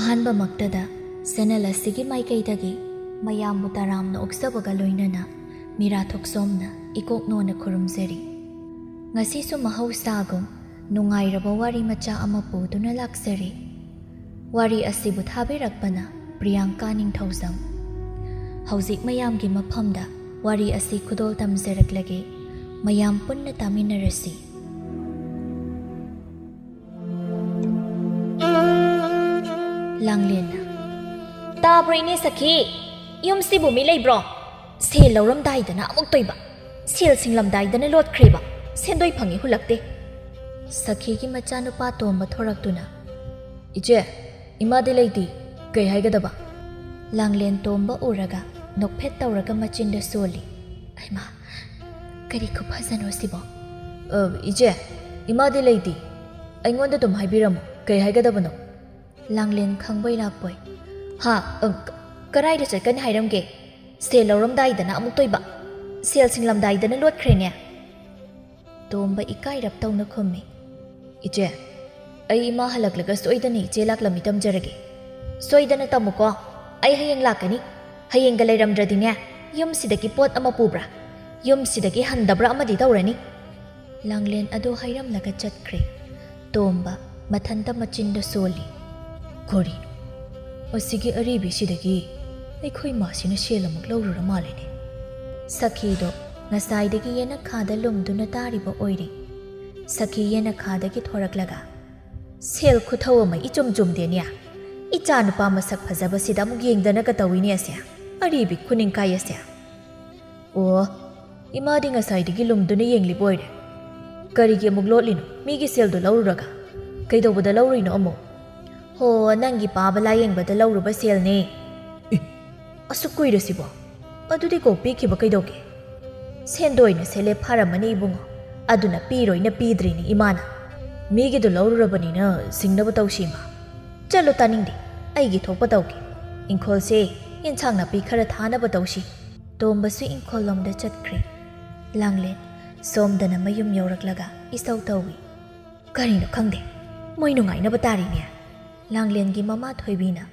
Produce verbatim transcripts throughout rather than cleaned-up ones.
ꯑꯍꯥꯟꯕꯃꯛꯇꯗ channel ꯑꯁꯤꯒꯤ ꯃꯥꯏꯀꯩꯗꯒꯤ ꯃꯌꯥꯝꯕꯨ ꯇꯔꯥꯝꯅ ꯑꯣꯛꯆꯕꯒ ꯂꯣꯏꯅꯅ ꯃꯤꯔꯥ ꯊꯣꯛꯆꯣꯝꯅ ꯏꯀꯣꯛ ꯅꯣꯟꯅ ꯈꯨꯔꯨꯝꯖꯔꯤ꯫ ꯉꯁꯤꯁꯨ ꯃꯍꯧꯁꯥꯒꯨꯝ ꯅꯨꯡꯉꯥꯏꯔꯕ ꯋꯥꯔꯤ ꯃꯆꯥ ꯑꯃ ꯄꯨꯗꯨꯅ ꯂꯥꯛꯆꯔꯤ꯫ ꯋꯥꯔꯤ ꯑꯁꯤꯕꯨ ꯊꯥꯕꯤꯔꯛꯄꯅ ꯄ꯭ꯔꯤꯌꯥꯡꯀꯥ ꯅꯤꯡꯊꯧꯖꯝ꯫ ꯍꯧꯖꯤꯛ ꯃꯌꯥꯝꯒꯤ ꯃꯐꯝꯗ ꯋꯥꯔꯤ ꯑꯁꯤ ꯈꯨꯗꯣꯜ ꯇꯝꯖꯔꯛꯂꯒꯦ꯫ ꯃꯌꯥꯝ ꯄꯨꯟꯅ ꯇꯥꯃꯤꯟꯅꯔꯁꯤ꯫ ꯂꯥꯡꯂꯦꯟꯅ, "ꯇꯥꯕ꯭ꯔꯣ ꯏꯅꯦ ꯁꯈꯤ? ꯌꯨꯝꯁꯤꯕꯨ ꯃꯤ ꯂꯩꯕ꯭ꯔꯣ? ꯁꯦꯜ ꯂꯧꯔꯝꯗꯥꯏꯗꯅ ꯑꯃꯨꯛ ꯇꯣꯏꯕ, ꯁꯦꯜ ꯁꯤꯡꯂꯝꯗꯥꯏꯗꯅ ꯂꯣꯠꯈ꯭ꯔꯦꯕ, ꯁꯦꯟꯗꯣꯏ ꯐꯪꯉꯤ ꯍꯨꯜꯂꯛꯇꯦ"꯫ ꯁꯈꯤꯒꯤ ꯃꯆꯥꯅꯨꯄꯥ ꯇꯣꯝꯕ ꯊꯣꯔꯛꯇꯨꯅ, "ꯏꯆꯦ, ꯏꯃꯥꯗꯤ ꯂꯩꯇꯦ, ꯀꯩ ꯍꯥꯏꯒꯗꯕ?" ꯂꯥꯡꯂꯦꯟ ꯇꯣꯝꯕ ꯎꯔꯒ ꯅꯣꯛꯐꯦꯠ ꯇꯧꯔꯒ ꯃꯆꯤꯟꯗ ꯁꯣꯜꯂꯤ꯫ "ꯍꯩꯃꯥ, ꯀꯔꯤ ꯈꯨꯐꯖꯅꯣ ꯁꯤꯕꯣ?" "ꯑ, ꯏꯆꯦ, ꯏꯃꯥꯗꯤ ꯂꯩꯇꯦ, ꯑꯩꯉꯣꯟꯗ ꯑꯗꯨꯝ ꯍꯥꯏꯕꯤꯔꯝꯃꯨ, ꯀꯩ ꯍꯥꯏꯒꯗꯕꯅꯣ?" ꯂꯥꯡꯂꯦꯟ ꯈꯪꯕꯣꯏ ꯂꯥꯛꯄꯣꯏ, "ꯍꯥ, ꯑ, ꯀ-, ꯀꯔꯥꯏꯗ ꯆꯠꯀꯅꯤ ꯍꯥꯏꯔꯝꯒꯦ? ꯁꯦꯜ ꯂꯧꯔꯝꯗꯥꯏꯗꯅ ꯑꯃꯨꯛ ꯇꯣꯏꯕ, ꯁꯦꯜ ꯁꯤꯡꯂꯝꯗꯥꯏꯗꯅ ꯂꯣꯠꯈ꯭ꯔꯦꯅꯦ"꯫ ꯇꯣꯝꯕ ꯏꯀꯥꯏꯔꯞ ꯇꯧꯅ ꯈꯨꯝꯃꯤ꯫ "ꯏꯆꯦ, ꯑꯩ ꯏꯃꯥ ꯍꯜꯂꯛꯂꯒ ꯁꯣꯏꯗꯅ ꯏꯆꯦ ꯂꯥꯛꯂꯝꯃꯤ ꯇꯝꯖꯔꯒꯦ"꯫ "ꯁꯣꯏꯗꯅ ꯇꯝꯃꯨꯀꯣ, ꯑꯩ ꯍꯌꯦꯡ ꯂꯥꯛꯀꯅꯤ꯫ ꯍꯌꯦꯡꯒ ꯂꯩꯔꯝꯗ꯭ꯔꯗꯤꯅꯦ, ꯌꯨꯝꯁꯤꯗꯒꯤ ꯄꯣꯠ ꯑꯃ ꯄꯨꯕ꯭ꯔꯥ, ꯌꯨꯝꯁꯤꯗꯒꯤ ꯍꯟꯗꯕ꯭ꯔꯥ ꯑꯃꯗꯤ ꯇꯧꯔꯅꯤ"꯫ ꯂꯥꯡꯂꯦꯟ ꯑꯗꯨ ꯍꯥꯏꯔꯝꯂꯒ ꯆꯠꯈ꯭ꯔꯦ꯫ ꯇꯣꯝꯕ ꯃꯊꯟꯇ ꯃꯆꯤꯟꯗ ꯁꯣꯜꯂꯤ꯫ "ꯀꯔꯤꯅꯣ? ꯑꯁꯤꯒꯤ ꯑꯔꯤꯕꯤꯁꯤꯗꯒꯤ ꯑꯩꯈꯣꯏ ꯃꯥꯁꯤꯅ ꯁꯦꯜ ꯑꯃꯨꯛ ꯂꯧꯔꯨꯔ ꯃꯥꯜꯂꯦꯅꯦ"꯫ ꯁꯈꯤꯗꯣ ꯉꯁꯥꯏꯗꯒꯤ ꯌꯦꯅꯈꯥꯗ ꯂꯨꯝꯗꯨꯅ ꯇꯥꯔꯤꯕ ꯑꯣꯏꯔꯦ꯫ ꯁꯈꯤ ꯌꯦꯅꯈꯥꯗꯒꯤ ꯊꯣꯔꯛꯂꯒ, "ꯁꯦꯜ ꯈꯨꯊꯧ ꯑꯃ ꯏꯆꯨꯝ ꯆꯨꯝꯗꯦꯅꯦ꯫ ꯏꯆꯥ ꯅꯨꯄꯥ ꯃꯁꯛ ꯐꯖꯕꯁꯤꯗ ꯑꯃꯨꯛ ꯌꯦꯡꯗꯅꯒ ꯇꯧꯏꯅꯦ ꯑꯁꯦ, ꯑꯔꯤꯕꯤ ꯈꯨꯅꯤꯡꯀꯥꯏ ꯑꯁꯦ꯫ ꯑꯣ, ꯏꯃꯥꯗꯤ ꯉꯁꯥꯏꯗꯒꯤ ꯂꯨꯝꯗꯨꯅ ꯌꯦꯡꯂꯤꯕ ꯑꯣꯏꯔꯦ꯫ ꯀꯔꯤꯒꯤ ꯑꯃꯨꯛ ꯂꯣꯠꯂꯤꯅꯣ? ꯃꯤꯒꯤ ꯁꯦꯜꯗꯣ ꯂꯧꯔꯨꯔꯒ ꯀꯩꯗꯧꯕꯗ ꯂꯧꯔꯨꯏꯅꯣ ꯑꯃꯨꯛ?" "ꯍꯣ, ꯅꯪꯒꯤ ꯄꯥꯕ ꯂꯥꯌꯦꯡꯕꯗ ꯂꯧꯔꯨꯕ ꯁꯦꯜꯅꯦ"꯫ "ꯑꯦ, ꯑꯁꯨꯛ ꯀꯨꯏꯔꯁꯤꯕꯣ? ꯑꯗꯨꯗꯤ ꯀꯣꯛ ꯄꯤꯈꯤꯕ ꯀꯩꯗꯧꯒꯦ? ꯁꯦꯟꯗꯣꯏꯅ ꯁꯦꯜꯂꯦꯞ ꯐꯥꯔꯝꯃꯅꯤ ꯏꯕꯨꯡꯉꯣ, ꯑꯗꯨꯅ ꯄꯤꯔꯣꯏꯅ ꯄꯤꯗ꯭ꯔꯤꯅꯤ ꯏꯃꯥꯅ꯫ ꯃꯤꯒꯤꯗꯣ ꯂꯧꯔꯨꯔꯕꯅꯤꯅ ꯁꯤꯡꯅꯕ ꯇꯧꯁꯤ ꯏꯃꯥ꯫ ꯆꯠꯂꯣ ꯇꯥꯅꯤꯡꯗꯦ, ꯑꯩꯒꯤ ꯊꯣꯛꯄ ꯇꯧꯒꯦ꯫ ꯏꯪꯈꯣꯜꯁꯦ ꯏꯟꯁꯥꯡ ꯅꯥꯄꯤ ꯈꯔ ꯊꯥꯅꯕ ꯇꯧꯁꯤ"꯫ ꯇꯣꯝꯕꯁꯨ ꯏꯪꯈꯣꯜ ꯂꯣꯝꯗ ꯆꯠꯈ꯭ꯔꯦ꯫ ꯂꯥꯡꯂꯦꯟ ꯁꯣꯝꯗꯅ ꯃꯌꯨꯝ ꯌꯧꯔꯛꯂꯒ ꯏꯁꯧ ꯇꯧꯏ꯫ "ꯀꯔꯤꯅꯣ ꯈꯪꯗꯦ, ꯃꯣꯏ ꯅꯨꯡꯉꯥꯏꯅꯕ ꯇꯥꯔꯤꯅꯦ꯫ ꯂꯥꯡꯂꯦꯟꯒꯤ ꯃꯃꯥ ꯊꯣꯏꯕꯤꯅ,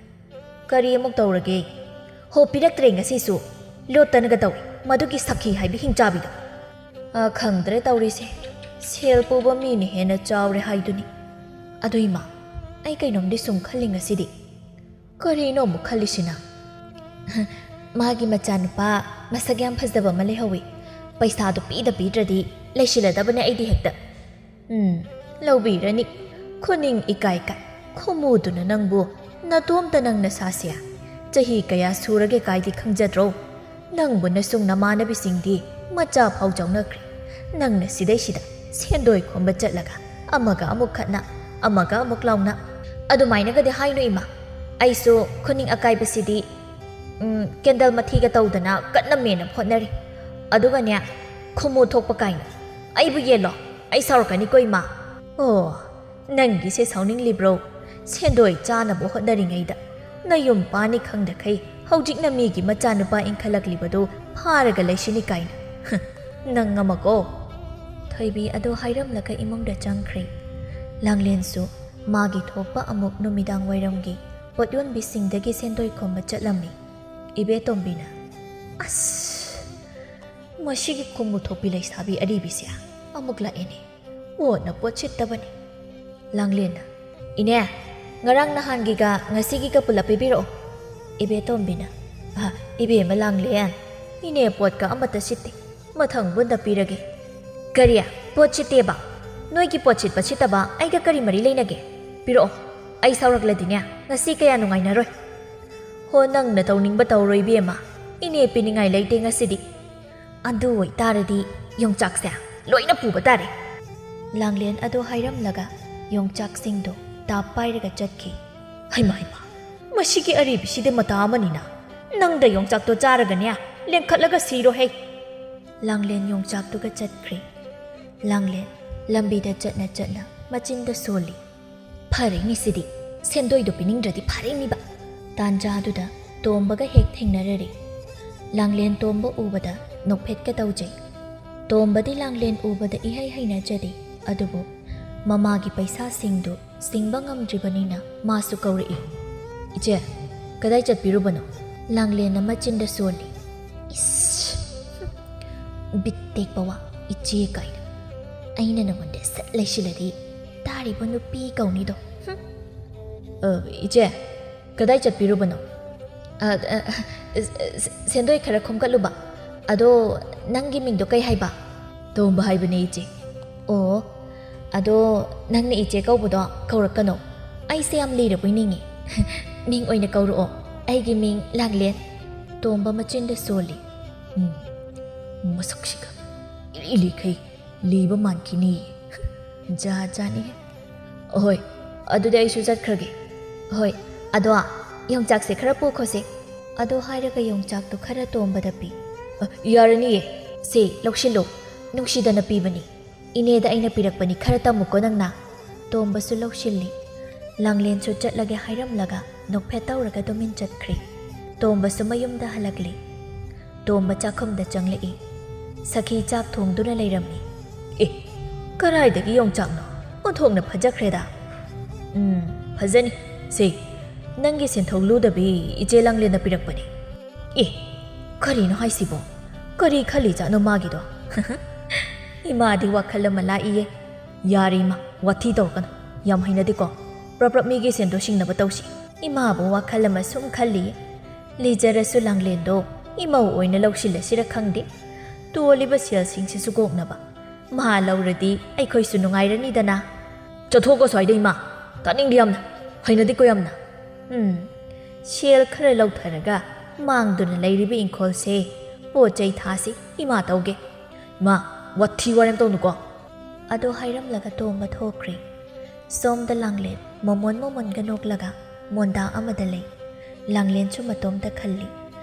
"ꯀꯔꯤ ꯑꯃꯨꯛ ꯇꯧꯔꯒꯦ? ꯍꯣ, ꯄꯤꯔꯛꯇ꯭ꯔꯦ ꯉꯁꯤꯁꯨ꯫ ꯂꯣꯠꯇꯅꯒ ꯇꯧꯏ, ꯃꯗꯨꯒꯤ ꯁꯛꯈꯤ ꯍꯥꯏꯕꯤ ꯍꯤꯡꯆꯥꯕꯤꯗꯣ꯫ ꯑ, ꯈꯪꯗ꯭ꯔꯦ ꯇꯧꯔꯤꯁꯦ꯫ ꯁꯦꯜ ꯄꯨꯕ ꯃꯤꯅ ꯍꯦꯟꯅ ꯆꯥꯎꯔꯦ ꯍꯥꯏꯗꯨꯅꯤ꯫ ꯑꯗꯨ ꯏꯃꯥ, ꯑꯩ ꯀꯩꯅꯣꯝꯗꯤ ꯁꯨꯝ ꯈꯜꯂꯤ ꯉꯁꯤꯗꯤ꯫" "ꯀꯔꯤꯅꯣ ꯑꯃꯨꯛ ꯈꯜꯂꯤꯁꯤꯅ?" "ꯃꯥꯒꯤ ꯃꯆꯥꯅꯨꯄꯥ ꯃꯁꯛ ꯌꯥꯝ ꯐꯖꯕ ꯑꯃ ꯂꯩꯍꯧꯋꯤ꯫ ꯄꯩꯁꯥꯗꯣ ꯄꯤꯗ ꯄꯤꯗ꯭ꯔꯗꯤ ꯂꯩꯁꯤꯜꯂꯗꯕꯅꯦ ꯑꯩꯗꯤ ꯍꯦꯛꯇ꯫" "ꯎꯝ, ꯂꯧꯕꯤꯔꯅꯤ꯫ ꯈꯨꯅꯤꯡ ꯏꯀꯥꯏ ꯀꯥꯏ꯫ ꯈꯨꯃꯨꯗꯨꯅ ꯅꯪꯕꯨ ꯅꯇꯣꯝꯇ ꯅꯪ ꯅꯁꯥꯁꯦ꯫ ꯆꯍꯤ ꯀꯌꯥ ꯁꯨꯔꯒꯦ ꯀꯥꯏꯗꯤ ꯈꯪꯖꯗ꯭ꯔꯣ? ꯅꯪꯕꯨ ꯅꯁꯨꯡ ꯅꯃꯥꯟꯅꯕꯤꯁꯤꯡꯗꯤ ꯃꯆꯥ ꯐꯥꯎ ꯆꯥꯎꯅꯈ꯭ꯔꯦ꯫ ꯅꯪꯅ ꯁꯤꯗꯩꯁꯤꯗ ꯁꯦꯟꯗꯣꯏ ꯈꯣꯝꯕ ꯆꯠꯂꯒ ꯑꯃꯒ ꯑꯃꯨꯛ ꯈꯠꯅ, ꯑꯃꯒ ꯑꯃꯨꯛ ꯂꯥꯎꯅ꯫ ꯑꯗꯨꯃꯥꯏꯅꯒꯗꯤ ꯍꯥꯏꯅꯨ ꯏꯃꯥ꯫ ꯑꯩꯁꯨ ꯈꯨꯅꯤꯡ ꯑꯀꯥꯏꯕꯁꯤꯗꯤ, ꯎꯝ, ꯀꯦꯟꯗꯜ ꯃꯊꯤꯒ ꯇꯧꯗꯅ ꯀꯟꯅ ꯃꯦꯟꯅꯕ ꯍꯣꯠꯅꯔꯤ꯫ ꯑꯗꯨꯒꯅꯦ, ꯈꯨꯃꯨ ꯊꯣꯛꯄ ꯀꯥꯏꯅ꯫ ꯑꯩꯕꯨ ꯌꯦꯜꯂꯣ, ꯑꯩ ꯁꯥꯎꯔꯛꯀꯅꯤꯀꯣ ꯏꯃꯥ꯫" "ꯑꯣ, ꯅꯪꯒꯤꯁꯦ ꯁꯥꯎꯅꯤꯡꯂꯤꯕ꯭ꯔꯣ? ꯁꯦꯟꯗꯣꯏ ꯆꯥꯅꯕ ꯍꯣꯠꯅꯔꯤꯉꯩꯗ ꯅꯌꯨꯝ ꯄꯥꯅꯤ ꯈꯪꯗꯈꯩ ꯍꯧꯖꯤꯛꯅ ꯃꯤꯒꯤ ꯃꯆꯥꯅꯨꯄꯥ ꯏꯟꯈꯠꯂꯛꯂꯤꯕꯗꯨ ꯐꯥꯔꯒ ꯂꯩꯁꯤꯅꯤ ꯀꯥꯏꯅ꯫ ꯍ, ꯅꯪ ꯑꯃꯀꯣ꯫" ꯊꯣꯏꯕꯤ ꯑꯗꯨ ꯍꯥꯏꯔꯝꯂꯒ ꯏꯃꯨꯡꯗ ꯆꯪꯈ꯭ꯔꯦ꯫ ꯂꯥꯡꯂꯦꯟꯁꯨ ꯃꯥꯒꯤ ꯊꯣꯛꯄ ꯑꯃꯨꯛ ꯅꯨꯃꯤꯗꯥꯡ ꯋꯥꯏꯔꯝꯒꯤ ꯄꯣꯠ ꯌꯣꯟꯕꯤꯁꯤꯡꯗꯒꯤ ꯁꯦꯟꯗꯣꯏ ꯈꯣꯝꯕ ꯆꯠꯂꯝꯃꯤ꯫ ꯏꯕꯦꯇꯣꯝꯕꯤꯅ, "ꯑꯁ, ꯃꯁꯤꯒꯤ ꯈꯨꯃꯨ ꯊꯣꯛꯄꯤ ꯂꯩꯁꯥꯕꯤ ꯑꯔꯤꯕꯤꯁꯦ ꯑꯃꯨꯛ ꯂꯥꯛꯑꯦꯅꯦ꯫ ꯄꯣꯠꯅ ꯄꯣꯠ ꯁꯤꯠꯇꯕꯅꯤ꯫" ꯂꯥꯡꯂꯦꯟꯅ, "ꯏꯅꯦ, ꯉꯔꯥꯡ ꯅꯍꯥꯟꯒꯤꯒ ꯉꯁꯤꯒꯤꯒ ꯄꯨꯂꯞ ꯄꯤꯕꯤꯔꯛꯑꯣ꯫" ꯏꯕꯦꯇꯣꯝꯕꯤꯅ, "ꯑ, ꯏꯕꯦꯝꯃ ꯂꯥꯡꯂꯦꯟ, ꯏꯅꯦ ꯄꯣꯠꯀ ꯑꯃꯠꯇ ꯁꯤꯠꯇꯦ꯫ ꯃꯊꯪ ꯄꯨꯟꯗ ꯄꯤꯔꯒꯦ꯫" "ꯀꯔꯤ? ꯄꯣꯠ ꯁꯤꯠꯇꯦꯕ? ꯅꯣꯏꯒꯤ ꯄꯣꯠ ꯁꯤꯠꯄ ꯁꯤꯠꯇꯕ ꯑꯩꯒ ꯀꯔꯤ ꯃꯔꯤ ꯂꯩꯅꯒꯦ? ꯄꯤꯔꯛꯑꯣ꯫ ꯑꯩ ꯁꯥꯎꯔꯛꯂꯗꯤꯅꯦ, ꯉꯁꯤ ꯀꯌꯥ ꯅꯨꯡꯉꯥꯏꯅꯔꯣꯏ꯫" "ꯍꯣ, ꯅꯪꯅ ꯇꯧꯅꯤꯡꯕ ꯇꯧꯔꯣ ꯏꯕꯦꯝꯃ꯫ ꯏꯅꯦ ꯄꯤꯅꯤꯡꯉꯥꯏ ꯂꯩꯇꯦ ꯉꯁꯤꯗꯤ꯫" "ꯑꯗꯨ ꯑꯣꯏꯇꯥꯔꯗꯤ ꯌꯣꯡꯆꯥꯛꯁꯦ ꯂꯣꯏꯅ ꯄꯨꯕ ꯇꯥꯔꯦ꯫" ꯂꯥꯡꯂꯦꯟ ꯑꯗꯨ ꯍꯥꯏꯔꯝꯂꯒ ꯌꯣꯡꯆꯥꯛꯁꯤꯡꯗꯣ ꯇꯥꯞ ꯄꯥꯏꯔꯒ ꯆꯠꯈꯤ꯫ "ꯍꯩꯃꯥ, ꯍꯩꯃꯥ, ꯃꯁꯤꯒꯤ ꯑꯔꯤꯕꯤꯁꯤꯗꯤ ꯃꯇꯥ ꯑꯃꯅꯤꯅ꯫ ꯅꯪꯗ ꯌꯣꯡꯆꯥꯛꯇꯣ ꯆꯥꯔꯒꯅꯦ, ꯂꯦꯡꯈꯠꯂꯒ ꯁꯤꯔꯣꯍꯦ꯫" ꯂꯥꯡꯂꯦꯟ ꯌꯣꯡꯆꯥꯛꯇꯨꯒ ꯆꯠꯈ꯭ꯔꯦ꯫ ꯂꯥꯡꯂꯦꯟ ꯂꯝꯕꯤꯗ ꯆꯠꯅ ꯆꯠꯅ ꯃꯆꯤꯟꯗ ꯁꯣꯜꯂꯤ꯫ "ꯐꯔꯦꯅꯦ ꯁꯤꯗꯤ, ꯁꯦꯟꯗꯣꯏꯗꯣ ꯄꯤꯅꯤꯡꯗ꯭ꯔꯗꯤ ꯐꯔꯦꯅꯤꯕ꯫" ꯇꯥꯟꯖꯥꯗꯨꯗ ꯇꯣꯝꯕꯒ ꯍꯦꯛ ꯊꯦꯡꯅꯔꯔꯦ꯫ ꯂꯥꯡꯂꯦꯟ ꯇꯣꯝꯕ ꯎꯕꯗ ꯅꯣꯛꯐꯦꯠꯀ ꯇꯧꯖꯩ꯫ ꯇꯣꯝꯕꯗꯤ ꯂꯥꯡꯂꯦꯟ ꯎꯕꯗ ꯏꯍꯩ ꯍꯩꯅꯖꯗꯦ, ꯑꯗꯨꯕꯨ ꯃꯃꯥꯒꯤ ꯄꯩꯁꯥꯁꯤꯡꯗꯨ ꯁꯤꯡꯕ ꯉꯝꯗ꯭ꯔꯤꯕꯅꯤꯅ ꯃꯥꯁꯨ ꯀꯧꯔꯛꯏ꯫ "ꯏꯆꯦ, ꯀꯗꯥꯏ ꯆꯠꯄꯤꯔꯨꯕꯅꯣ?" ꯂꯥꯡꯂꯦꯟꯅ ꯃꯆꯤꯟꯗ ꯁꯣꯜꯂꯤ꯫ "ꯏꯁ! ꯕꯤꯠ ꯇꯦꯛꯄ ꯋꯥ, ꯏꯆꯦ ꯀꯥꯏꯅ꯫ ꯑꯩꯅ ꯅꯉꯣꯟꯗ ꯁꯠ ꯂꯩꯁꯤꯜꯂꯗꯤ ꯇꯥꯔꯤꯕ ꯅꯨꯄꯤ ꯀꯧꯅꯤꯗꯣ꯫ ꯍꯨꯝ!" "ꯑ, ꯏꯆꯦ, ꯀꯗꯥꯏ ꯆꯠꯄꯤꯔꯨꯕꯅꯣ?" "ꯑ, ꯑ, ꯁꯦꯟꯗꯣꯏ ꯈꯔ ꯈꯣꯝꯒꯠꯂꯨꯕ꯫ ꯑꯗꯣ ꯅꯪꯒꯤ ꯃꯤꯡꯗꯣ ꯀꯩ ꯍꯥꯏꯕ?" "ꯇꯣꯝꯕ ꯍꯥꯏꯕꯅꯦ, ꯏꯆꯦ꯫" "ꯑꯣ, ꯑꯗꯣ ꯅꯪꯅ ꯏꯆꯦ ꯀꯧꯕꯗꯣ ꯀꯧꯔꯛꯀꯅꯣ꯫ ꯑꯩꯁꯦ ꯌꯥꯝ ꯂꯤꯔꯕꯣꯏ ꯅꯤꯡꯉꯤ꯫ ꯃꯤꯡ ꯑꯣꯏꯅ ꯀꯧꯔꯛꯑꯣ꯫ ꯑꯩꯒꯤ ꯃꯤꯡ ꯂꯥꯡꯂꯦꯟ꯫" ꯇꯣꯝꯕ ꯃꯆꯤꯟꯗ ꯁꯣꯜꯂꯤ꯫ "ꯎꯝ, ꯃꯁꯛꯁꯤꯒ ꯏꯂꯤ ꯂꯤꯈꯩ ꯂꯤꯕ ꯃꯥꯟꯈꯤꯅꯤ꯫ ꯖꯥꯠ ꯖꯥꯠꯅꯤꯍꯦ꯫ ꯍꯣꯏ, ꯑꯗꯨꯗꯤ ꯑꯩꯁꯨ ꯆꯠꯈ꯭ꯔꯒꯦ꯫ ꯍꯣꯏ, ꯑꯗꯣ ꯌꯣꯡꯆꯥꯛꯁꯦ ꯈꯔ ꯄꯨꯈꯣꯁꯦ꯫" ꯑꯗꯣ ꯍꯥꯏꯔꯒ ꯌꯣꯡꯆꯥꯛꯇꯣ ꯈꯔ ꯇꯣꯝꯕꯗ ꯄꯤ꯫ "ꯑ, ꯌꯥꯔꯅꯤꯌꯦ꯫ ꯁꯦ, ꯂꯧꯁꯤꯜꯂꯣ꯫ ꯅꯨꯡꯁꯤꯗꯅ ꯄꯤꯕꯅꯤ꯫ ꯏꯅꯦꯗ ꯑꯩꯅ ꯄꯤꯔꯛꯄꯅꯤ, ꯈꯔ ꯇꯝꯃꯨꯀꯣ ꯅꯪꯅ꯫" ꯇꯣꯝꯕꯁꯨ ꯂꯧꯁꯤꯜꯂꯤ꯫ ꯂꯥꯡꯂꯦꯟꯁꯨ ꯆꯠꯂꯒꯦ ꯍꯥꯏꯔꯝꯂꯒ ꯅꯣꯛꯐꯦꯠ ꯇꯧꯔꯒ ꯇꯨꯃꯤꯟ ꯆꯠꯈ꯭ꯔꯦ꯫ ꯇꯣꯝꯕꯁꯨ ꯃꯌꯨꯝꯗ ꯍꯜꯂꯛꯂꯤ꯫ ꯇꯣꯝꯕ ꯆꯥꯛꯈꯨꯝꯗ ꯆꯪꯂꯛꯏ꯫ ꯁꯈꯤ ꯆꯥꯛ ꯊꯣꯡꯗꯨꯅ ꯂꯩꯔꯝꯃꯤ꯫ "ꯑꯦ, ꯀꯔꯥꯏꯗꯒꯤ ꯌꯣꯡꯆꯥꯛꯅꯣ? ꯑꯣꯟꯊꯣꯛꯅ ꯐꯖꯈ꯭ꯔꯦꯗ꯫" "ꯎꯝ, ꯐꯖꯅꯤ꯫ ꯁꯦ, ꯅꯪꯒꯤ ꯁꯦꯟꯊꯣꯛ ꯂꯨꯗꯕꯤ ꯏꯆꯦ ꯂꯥꯡꯂꯦꯟꯅ ꯄꯤꯔꯛꯄꯅꯤ꯫" "ꯑꯦ, ꯀꯔꯤꯅꯣ ꯍꯥꯏꯁꯤꯕꯣ? ꯀꯔꯤ ꯈꯜꯂꯤꯖꯥꯠꯅꯣ ꯃꯥꯒꯤꯗꯣ?" "ꯏꯃꯥꯗꯤ ꯋꯥꯈꯜ ꯑꯃ ꯂꯥꯛꯏꯌꯦ꯫ ꯌꯥꯔꯦ ꯏꯃꯥ, ꯋꯥꯊꯤ ꯇꯧꯔꯛꯀꯅꯨ꯫ ꯌꯥꯝ ꯍꯩꯅꯗꯦꯀꯣ꯫ ꯄ꯭ꯔꯞ ꯄ꯭ꯔꯞ ꯃꯤꯒꯤ ꯁꯦꯟꯗꯣ ꯁꯤꯡꯅꯕ ꯇꯧꯁꯤ꯫" ꯏꯃꯥꯕꯨ ꯋꯥꯈꯜ ꯑꯃ ꯁꯨꯝ ꯈꯜꯂꯤ꯫ ꯂꯤꯖꯔꯁꯨ ꯂꯥꯡꯂꯦꯟꯗꯣ ꯏꯃꯧ ꯑꯣꯏꯅ ꯂꯧꯁꯤꯜꯂꯁꯤꯔ ꯈꯪꯗꯦ꯫ ꯇꯣꯜꯂꯤꯕ ꯁꯦꯜꯁꯤꯡꯁꯤꯁꯨ ꯀꯣꯛꯅꯕ꯫ ꯃꯥ ꯂꯧꯔꯗꯤ ꯑꯩꯈꯣꯏꯁꯨ ꯅꯨꯡꯉꯥꯏꯔꯅꯤꯗꯅ꯫ "ꯆꯠꯊꯣꯛꯀꯣ ꯁ꯭ꯋꯥꯏꯗ ꯏꯃꯥ꯫ ꯇꯥꯅꯤꯡꯗꯦ ꯌꯥꯝꯅ꯫ ꯍꯩꯅꯗꯦꯀꯣ ꯌꯥꯝꯅ꯫" "ꯎꯝ, ꯁꯦꯜ ꯈꯔ ꯂꯧꯊꯔꯒ ꯃꯥꯡꯗꯨꯅ ꯂꯩꯔꯤꯕ ꯏꯪꯈꯣꯜꯁꯦ ꯄꯣꯠ ꯆꯩ ꯊꯥꯁꯤ, ꯏꯃꯥ ꯇꯧꯒꯦ꯫" "ꯏꯃꯥ, ꯋꯥꯊꯤ ꯋꯥꯔꯦꯝ ꯇꯧꯅꯨꯀꯣ꯫" ꯑꯗꯣ ꯍꯥꯏꯔꯝꯂꯒ ꯇꯣꯝꯕ ꯊꯣꯛꯈ꯭ꯔꯦ꯫ ꯁꯣꯝꯗ ꯂꯥꯡꯂꯦꯟ ꯃꯣꯃꯣꯟ ꯃꯣꯃꯣꯟꯒ ꯅꯣꯛꯂꯒ ꯃꯣꯟꯗꯥ ꯑꯃꯗ ꯂꯩ꯫ ꯂꯥꯡꯂꯦꯟꯁꯨ ꯃꯇꯣꯝꯇ ꯈꯜꯂꯤ꯫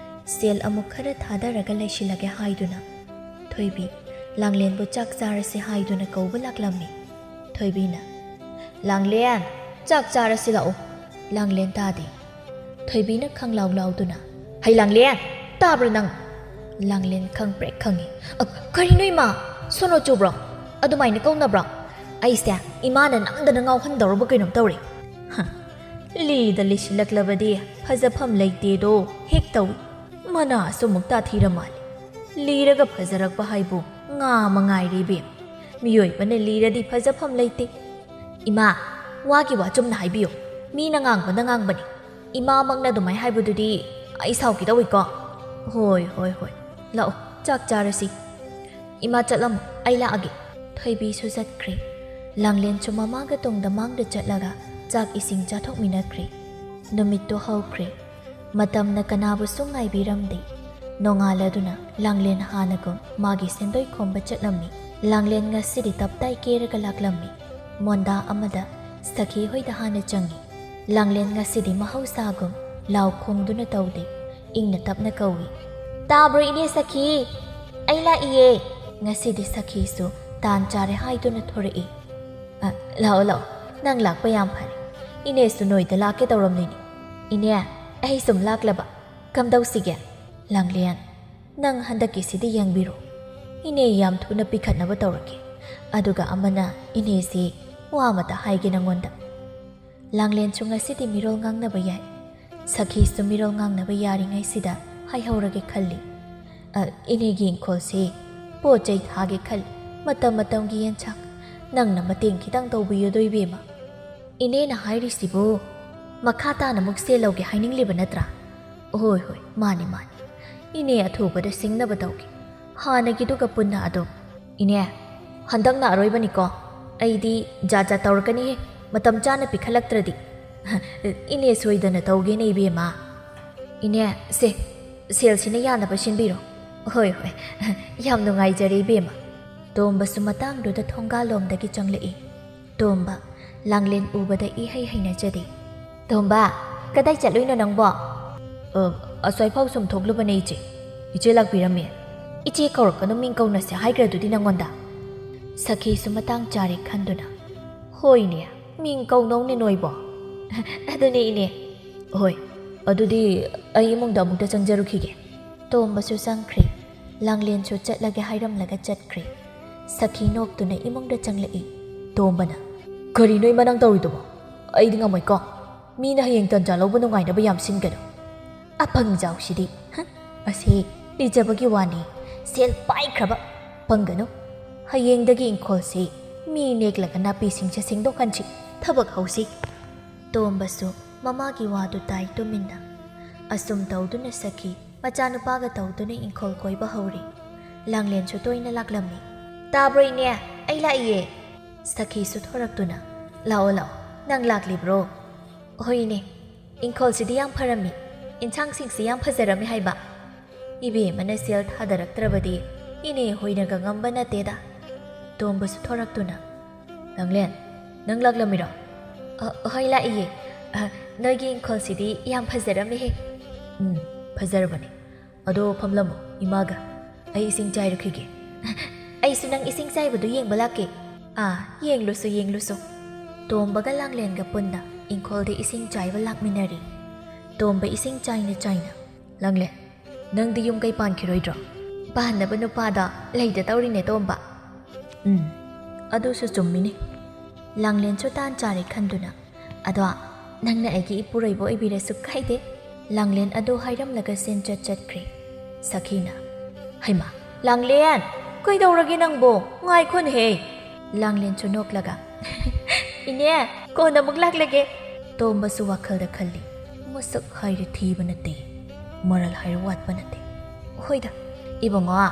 ꯁꯦꯜ ꯑꯃꯨꯛ ꯈꯔ ꯊꯥꯗꯔꯒ ꯂꯩꯁꯤꯜꯂꯒꯦ ꯍꯥꯏꯗꯨꯅ꯫ ꯊꯣꯏꯕꯤ, ꯂꯥꯡꯂꯦꯟꯕꯨ ꯆꯥꯛ ꯆꯥꯔꯁꯤ ꯍꯥꯏꯗꯨꯅ ꯀꯧꯕ ꯂꯥꯛꯂꯝꯃꯤ꯫ ꯊꯣꯏꯕꯤꯅ, "ꯂꯥꯡꯂꯦꯟ, ꯆꯥꯛ ꯆꯥꯔꯁꯤ ꯂꯥꯛꯑꯣ꯫" ꯂꯥꯡꯂꯦꯟ ꯇꯥꯗꯦ꯫ ꯊꯣꯏꯕꯤꯅ ꯈꯪꯂꯥꯎ ꯂꯥꯎꯗꯨꯅ, "ꯍꯩ ꯂꯥꯡꯂꯦꯟ, ꯇꯥꯕ꯭ꯔꯥ ꯅꯪ?" ꯂꯥꯡꯂꯦꯟ ꯈꯪꯄ꯭ꯔꯦꯛ ꯈꯪꯉꯤ꯫ "ꯑ, ꯀꯔꯤꯅꯣ ꯏꯃꯥ? ꯁꯣꯅꯣ ꯆꯨꯕ꯭ꯔꯣ? ꯑꯗꯨꯃꯥꯏꯅ ꯀꯧꯅꯕ꯭ꯔꯣ?" ꯑꯩꯁꯦ ꯏꯃꯥꯅ ꯅꯝꯗꯅ ꯉꯥꯎꯍꯟꯗꯧꯔꯕ ꯀꯩꯅꯣꯝ ꯇꯧꯔꯦ꯫ ꯍ, ꯂꯤꯗ ꯂꯤꯁꯤꯜꯂꯛꯂꯕꯗꯤ ꯐꯖꯐꯝ ꯂꯩꯇꯦꯗꯣ ꯍꯦꯛ ꯇꯧꯏ꯫ ꯃꯅꯥꯁꯨ ꯑꯃꯨꯛ ꯇꯥꯊꯤꯔ ꯃꯥꯜꯂꯦ꯫ ꯂꯤꯔꯒ ꯐꯖꯔꯛꯄ ꯍꯥꯏꯕꯨ ꯉꯥ ꯃꯉꯥꯏꯔꯦ ꯏꯕꯦꯝ꯫ ꯃꯤꯑꯣꯏꯕꯅ ꯂꯤꯔꯗꯤ ꯐꯖꯐꯝ ꯂꯩꯇꯦ꯫ ꯏꯃꯥ, ꯋꯥꯒꯤ ꯋꯥ ꯆꯨꯝꯅ ꯍꯥꯏꯕꯤꯌꯨ꯫ ꯃꯤꯅ ꯉꯥꯡꯕꯅ ꯉꯥꯡꯕꯅꯤ꯫ ꯏꯃꯥꯃꯛꯅ ꯑꯗꯨꯃꯥꯏ ꯍꯥꯏꯕꯗꯨꯗꯤ ꯑꯩ ꯁꯥꯎꯈꯤꯗꯧꯏꯀꯣ꯫ ꯍꯣꯏ, ꯍꯣꯏ, ꯍꯣꯏ꯫ ꯂꯥꯛꯑꯣ, ꯆꯥꯛ ꯆꯥꯔꯁꯤ꯫ ꯏꯃꯥ ꯆꯠꯂꯝꯃꯣ, ꯑꯩ ꯂꯥꯛꯑꯒꯦ꯫ ꯊꯣꯏꯕꯤꯁꯨ ꯆꯠꯈ꯭ꯔꯦ꯫ ꯂꯥꯡꯂꯦꯟꯁꯨ ꯃꯃꯥꯒ ꯇꯨꯡꯗ ꯃꯥꯡꯗ ꯆꯠꯂꯒ ꯆꯥꯛ ꯏꯁꯤꯡ ꯆꯥꯊꯣꯛꯃꯤꯟꯅꯈ꯭ꯔꯦ꯫ ꯅꯨꯃꯤꯠꯇꯨ ꯍꯧꯈ꯭ꯔꯦ꯫ ꯃꯇꯝꯅ ꯀꯅꯥꯕꯨꯁꯨ ꯉꯥꯏꯕꯤꯔꯝꯗꯦ꯫ ꯅꯣꯡꯉꯥꯜꯂꯗꯨꯅ ꯂꯥꯡꯂꯦꯟ ꯍꯥꯟꯅꯒꯨꯝ ꯃꯥꯒꯤ ꯁꯦꯟꯗꯣꯏ ꯈꯣꯝꯕ ꯆꯠꯂꯝꯃꯤ꯫ ꯂꯥꯡꯂꯦꯟ ꯉꯁꯤꯗꯤ ꯇꯞꯇꯥꯏ ꯀꯦꯔꯒ ꯂꯥꯛꯂꯝꯃꯤ꯫ ꯃꯣꯟꯗꯥ ꯑꯃꯗ ꯁꯈꯤ ꯍꯣꯏꯗ ꯍꯥꯟꯅ ꯆꯪꯉꯤ꯫ ꯂꯥꯡꯂꯦꯟ ꯉꯁꯤꯗꯤ ꯃꯍꯧꯁꯥꯒꯨꯝ ꯂꯥꯎ ꯈꯣꯡꯗꯨꯅ ꯇꯧꯗꯦ꯫ ꯏꯪꯅ ꯇꯞꯅ ꯀꯧꯏ, "ꯇꯥꯕ꯭ꯔꯣ ꯏꯅꯦ ꯁꯈꯤ? ꯑꯩ ꯂꯥꯛꯏꯌꯦ!" ꯉꯁꯤꯗꯤ ꯁꯈꯤꯁꯨ ꯇꯥꯟ ꯆꯥꯔꯦ ꯍꯥꯏꯗꯨꯅ ꯊꯣꯔꯛꯏ꯫ "ꯑ, ꯂꯥꯛꯑꯣ, ꯂꯥꯛꯑꯣ꯫ ꯅꯪ ꯂꯥꯛꯄ ꯌꯥꯝ ꯐꯔꯦ꯫ ꯏꯅꯦꯁꯨ ꯅꯣꯏꯗ ꯂꯥꯛꯀꯦ ꯇꯧꯔꯝꯂꯤꯅꯤ꯫ ꯏꯅꯦ, ꯑꯩ ꯁꯨꯝ ꯂꯥꯛꯂꯕ꯫ ꯀꯝꯗꯧꯁꯤꯒꯦ?" "ꯂꯥꯡꯂꯦꯟ, ꯅꯪ ꯍꯟꯗꯛꯀꯤꯁꯤꯗꯤ ꯌꯦꯡꯕꯤꯔꯣ꯫ ꯏꯅꯦ ꯌꯥꯝ ꯊꯨꯅ ꯄꯤꯈꯠꯅꯕ ꯇꯧꯔꯒꯦ꯫ ꯑꯗꯨꯒ ꯑꯃꯅ ꯏꯅꯦꯁꯤ ꯋꯥ ꯑꯃꯇ ꯍꯥꯏꯒꯦ ꯅꯪꯉꯣꯟꯗ꯫" ꯂꯥꯡꯂꯦꯟꯁꯨ ꯉꯁꯤꯗꯤ ꯃꯤꯔꯣꯜ ꯉꯥꯡꯅꯕ ꯌꯥꯏ꯫ ꯁꯈꯤꯁꯨ ꯃꯤꯔꯣꯜ ꯉꯥꯡꯅꯕ ꯌꯥꯔꯤꯉꯩꯁꯤꯗ ꯍꯥꯏꯍꯧꯔꯒꯦ ꯈꯜꯂꯤ꯫ "ꯑ, ꯏꯅꯦꯒꯤ ꯏꯪꯈꯣꯜꯁꯤ ꯄꯣꯠ ꯆꯩ ꯊꯥꯒꯦ ꯈꯜꯂꯤ꯫ ꯃꯇꯝ ꯃꯇꯝꯒꯤ ꯌꯦꯟꯁꯥꯡ꯫ ꯅꯪꯅ ꯃꯇꯦꯡ ꯈꯤꯇꯪ ꯇꯧꯕꯤꯌꯨꯗꯣ ꯏꯕꯦꯝꯃ?" "ꯏꯅꯦꯅ ꯍꯥꯏꯔꯤꯁꯤꯕꯨ ꯃꯈꯥ ꯇꯥꯅ ꯑꯃꯨꯛ ꯁꯦꯜ ꯂꯧꯒꯦ ꯍꯥꯏꯅꯤꯡꯂꯤꯕ ꯅꯠꯇ꯭ꯔꯥ?" "ꯍꯣꯏ, ꯍꯣꯏ, ꯃꯥꯅꯤ, ꯃꯥꯅꯤ꯫ ꯏꯅꯦ ꯑꯊꯨꯕꯗ ꯁꯤꯡꯅꯕ ꯇꯧꯒꯦ꯫ ꯍꯥꯟꯅꯒꯤꯗꯨꯒ ꯄꯨꯟꯅ ꯑꯗꯨꯝ꯫" "ꯏꯅꯦ, ꯍꯟꯗꯛꯅ ꯑꯔꯣꯏꯕꯅꯤꯀꯣ꯫ ꯑꯩꯗꯤ ꯖꯥꯠ ꯖꯥꯠ ꯇꯧꯔꯛꯀꯅꯤꯍꯦ, ꯃꯇꯝ ꯆꯥꯅ ꯄꯤꯈꯠꯂꯛꯇ꯭ꯔꯗꯤ꯫" "ꯏꯅꯦ ꯁꯣꯏꯗꯅ ꯇꯧꯒꯦꯅꯦ ꯏꯕꯦꯝꯃ꯫" "ꯏꯅꯦ, ꯁꯦ, ꯁꯦꯜꯁꯤꯅ ꯌꯥꯅꯕ ꯁꯤꯟꯕꯤꯔꯣ꯫" "ꯍꯣꯏ, ꯍꯣꯏ, ꯌꯥꯝ ꯅꯨꯡꯉꯥꯏꯖꯔꯦ ꯏꯕꯦꯝꯃ꯫" ꯇꯣꯝꯕꯁꯨ ꯃꯇꯥꯡꯗꯨꯗ ꯊꯣꯡꯒꯥꯜꯂꯣꯝꯗꯒꯤ ꯆꯪꯂꯛꯏ꯫ ꯇꯣꯝꯕ, ꯂꯥꯡꯂꯦꯟ ꯎꯕꯗ ꯏꯍꯩ ꯍꯩꯅꯖꯗꯦ꯫ "ꯇꯣꯝꯕ, ꯀꯗꯥꯏ ꯆꯠꯂꯨꯏꯅꯣ ꯅꯪꯕꯣ?" "ꯑ, ꯑꯁ꯭ꯋꯥꯏꯐꯥꯎ ꯁꯨꯝ ꯊꯣꯛꯂꯨꯕꯅꯦ ꯏꯆꯦ꯫ ꯏꯆꯦ ꯂꯥꯛꯄꯤꯔꯝꯃꯦ꯫" "ꯏꯆꯦ ꯀꯧꯔꯛꯀꯅꯨ, ꯃꯤꯡ ꯀꯧꯅꯁꯦ ꯍꯥꯏꯈ꯭ꯔꯗꯨꯗꯤ ꯅꯪꯉꯣꯟꯗ꯫" ꯁꯈꯤꯁꯨ ꯃꯇꯥꯡ ꯆꯥꯔꯦ ꯈꯟꯗꯨꯅ, "ꯍꯣꯏꯅꯦ, ꯃꯤꯡ ꯀꯧꯅꯧꯅꯦ ꯅꯣꯏꯕꯣ꯫" "ꯑꯗꯨꯅꯦ ꯏꯅꯦ꯫" "ꯍꯣꯏ, ꯑꯗꯨꯗꯤ ꯑꯩ ꯏꯃꯨꯡꯗ ꯑꯃꯨꯛꯇ ꯆꯪꯖꯔꯨꯈꯤꯒꯦ꯫" ꯇꯣꯝꯕꯁꯨ ꯆꯪꯈ꯭ꯔꯦ꯫ ꯂꯥꯡꯂꯦꯟꯁꯨ ꯆꯠꯂꯒꯦ ꯍꯥꯏꯔꯝꯂꯒ ꯆꯠꯈ꯭ꯔꯦ꯫ ꯁꯈꯤ ꯅꯣꯛꯇꯨꯅ ꯏꯃꯨꯡꯗ ꯆꯪꯂꯛꯏ꯫ ꯇꯣꯝꯕꯅ, "ꯀꯔꯤꯅꯣ ꯏꯃꯥ ꯅꯪ ꯇꯧꯔꯤꯗꯨꯕꯣ? ꯑꯩꯗꯤ ꯉꯝꯃꯣꯏꯀꯣ꯫ ꯃꯤꯅ ꯍꯌꯦꯡ ꯇꯟꯖꯥ ꯂꯧꯕ ꯅꯨꯡꯉꯥꯏꯅꯕ ꯌꯥꯝ ꯁꯤꯟꯒꯅꯨ꯫ ꯑꯄꯪ ꯏꯖꯥꯎꯁꯤꯗꯤ꯫ ꯍ, ꯑꯁꯤ ꯂꯤꯖꯕꯒꯤ ꯋꯥꯅꯤ꯫ ꯁꯦꯜ ꯄꯥꯏꯈ꯭ꯔꯕ꯫ ꯄꯪꯒꯅꯨ꯫ ꯍꯌꯦꯡꯗꯒꯤ ꯏꯪꯈꯣꯜꯁꯤ ꯃꯤ ꯅꯦꯛꯂꯒ ꯅꯥꯄꯤꯁꯤꯡꯁꯦ ꯁꯦꯡꯗꯣꯛꯍꯟꯁꯤ꯫ ꯊꯕꯛ ꯍꯧꯁꯤ꯫" ꯇꯣꯝꯕꯁꯨ ꯃꯃꯥꯒꯤ ꯋꯥꯗꯨ ꯇꯥꯏ ꯇꯨꯃꯤꯟꯅ꯫ ꯑꯁꯨꯝ ꯇꯧꯗꯨꯅ ꯁꯈꯤ ꯃꯆꯥꯅꯨꯄꯥꯒ ꯇꯧꯗꯨꯅ ꯏꯪꯈꯣꯜ ꯀꯣꯏꯕ ꯍꯧꯔꯤ꯫ ꯂꯥꯡꯂꯦꯟꯁꯨ ꯇꯣꯏꯅ ꯂꯥꯛꯂꯝꯃꯤ꯫ "ꯇꯥꯕ꯭ꯔꯣ ꯏꯅꯦ? ꯑꯩ ꯂꯥꯛꯏꯌꯦ꯫" ꯁꯈꯤꯁꯨ ꯊꯣꯔꯛꯇꯨꯅ, "ꯂꯥꯛꯑꯣ, ꯂꯥꯛꯑꯣ꯫ ꯅꯪ ꯂꯥꯛꯂꯤꯕ꯭ꯔꯣ?" "ꯍꯣꯏ ꯏꯅꯦ, ꯏꯪꯈꯣꯜꯁꯤꯗꯤ ꯌꯥꯝ ꯐꯔꯝꯃꯤ, ꯏꯟꯁꯥꯡꯁꯤꯡꯁꯤ ꯌꯥꯝ ꯐꯖꯔꯝꯃꯤ ꯍꯥꯏꯕ꯫ ꯏꯕꯦꯝꯃꯅ ꯁꯦꯜ ꯊꯥꯗꯔꯛꯇ꯭ꯔꯕꯗꯤ ꯏꯅꯦ ꯍꯣꯏꯅꯒ ꯉꯝꯕ ꯅꯠꯇꯦꯗ꯫" ꯇꯣꯝꯕꯁꯨ ꯊꯣꯔꯛꯇꯨꯅ, "ꯂꯥꯡꯂꯦꯟ, ꯅꯪ ꯂꯥꯛꯂꯝꯃꯤꯔꯣ?" "ꯑ, ꯍꯣꯏ, ꯂꯥꯛꯏꯌꯦ꯫ ꯑ, ꯅꯣꯏꯒꯤ ꯏꯪꯈꯣꯜꯁꯤꯗꯤ ꯌꯥꯝ ꯐꯖꯔꯝꯃꯦꯍꯦ꯫" "ꯎꯝ, ꯐꯖꯔꯕꯅꯤ꯫ ꯑꯗꯣ ꯐꯝꯂꯝꯃꯣ, ꯏꯃꯥꯒ꯫ ꯑꯩ ꯏꯁꯤꯡ ꯆꯥꯏꯔꯨꯈꯤꯒꯦ꯫" "ꯑꯩꯁꯨ ꯅꯪ ꯏꯁꯤꯡ ꯆꯥꯏꯕꯗꯨ ꯌꯦꯡꯕ ꯂꯥꯛꯀꯦ꯫" "ꯑꯥ, ꯌꯦꯡꯂꯨꯁꯨ, ꯌꯦꯡꯂꯨꯁꯨ꯫" ꯇꯣꯝꯕꯒ ꯂꯥꯡꯂꯦꯟꯒ ꯄꯨꯟꯅ ꯏꯪꯈꯣꯜꯗ ꯏꯁꯤꯡ ꯆꯥꯏꯕ ꯂꯥꯛꯃꯤꯟꯅꯔꯤ꯫ ꯇꯣꯝꯕ ꯏꯁꯤꯡ ꯆꯥꯏꯅ ꯆꯥꯏꯅ, "ꯂꯥꯡꯂꯦꯟ, ꯅꯪꯗꯤ ꯌꯨꯝ ꯀꯩ ꯄꯥꯟꯈꯤꯔꯣꯏꯗ꯭ꯔꯣ?" "ꯄꯥꯟꯅꯕ ꯅꯨꯄꯥꯗꯣ ꯂꯩꯇ ꯇꯧꯔꯤꯅꯦ, ꯇꯣꯝꯕ꯫" "ꯎꯝ, ꯑꯗꯨꯁꯨ ꯆꯨꯝꯃꯤꯅꯦ꯫" ꯂꯥꯡꯂꯦꯟꯁꯨ ꯇꯥꯟ ꯆꯥꯔꯦ ꯈꯟꯗꯨꯅ, "ꯑꯗꯣ ꯅꯪꯅ ꯑꯩꯒꯤ ꯏꯄꯨꯔꯣꯏꯕ ꯑꯣꯏꯕꯤꯔꯁꯨ ꯀꯥꯏꯗꯦ꯫" ꯂꯥꯡꯂꯦꯟ ꯑꯗꯨ ꯍꯥꯏꯔꯝꯂꯒ ꯁꯦꯟꯆꯠ ꯆꯠꯈ꯭ꯔꯦ꯫ ꯁꯈꯤꯅ, "ꯍꯩꯃꯥ, ꯂꯥꯡꯂꯦꯟ, ꯀꯩꯗꯧꯔꯒꯦ ꯅꯪꯕꯣ? ꯉꯥꯏꯈꯣꯅꯦꯍꯦ꯫" ꯂꯥꯡꯂꯦꯟꯁꯨ ꯅꯣꯛꯂꯒ, "ꯏꯅꯦ, ꯀꯣꯟꯅ ꯑꯃꯨꯛ ꯂꯥꯛꯂꯒꯦ꯫" ꯇꯣꯝꯕꯁꯨ ꯋꯥꯈꯜꯗ ꯈꯜꯂꯤ, "ꯃꯁꯛ ꯍꯥꯏꯔꯦ ꯊꯤꯕ ꯅꯠꯇꯦ, ꯃꯔꯜ ꯍꯥꯏꯔꯦ ꯋꯥꯠꯄ ꯅꯠꯇꯦ꯫ ꯍꯣꯏꯗ, ꯏꯕꯨꯡꯉꯣ,